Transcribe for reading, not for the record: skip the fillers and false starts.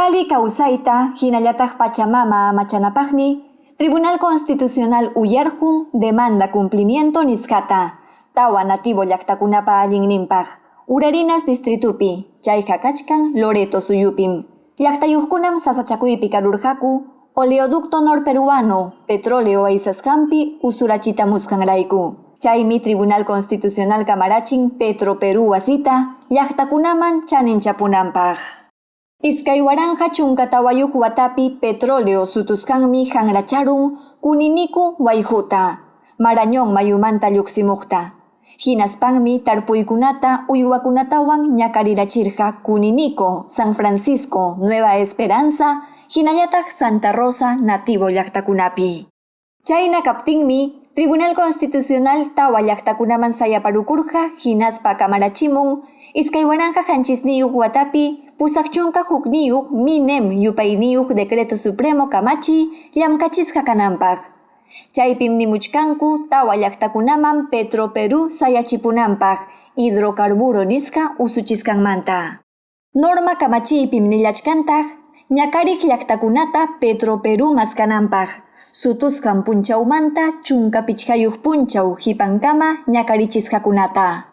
Qhali kawsayta hinallataq Pachamama amachanapaqmi Tribunal Constitucional uyarqun demanda cumplimiento nisqata tawa nativo llaqtakunapa allinninpaq Urarinas distritupi, chayqa kachkan Loreto suyupim. Llaqtayuqkunam sasachakuypi karurqaku oleoducto norperuano petróleo aysasqanpi usurachitamusqanrayku. Chaymi Tribunal Constitucional kamarachin Petroperú wasita llaqtakunaman chaninchapunanpaq. 2014 watapi petróleo sutusqanmi hanracharun Kuniniku wayquta, Marañón mayumanta lluqsimuqta. Hinaspanmi tarpuykunata uywakunatawan ñakarirachirqa Kuninico, San Francisco, Nueva Esperanza hinallataq Santa Rosa nativo llaqtakunapi. Chayna kaptinmi Tribunal Constitucional tawa llaqtakunaman sayaparukurqa hinaspa kamarachimun 2009 watapi 81 MINEM yupayniyuq Decreto Supremo kamachiy llamkachisqa kananpaq. Chaypim nimuchkanku tawa llaqtakunaman Petroperú sayachipunanpaq hidrocarburo nisqa usuchisqanmanta. Norma kamachiypim nillachkantaq ñakariq llaqtakunata Petroperú maskananpaq, sutusqan punchawmanta 15 punchaw qipankama ñakarichisqakunata.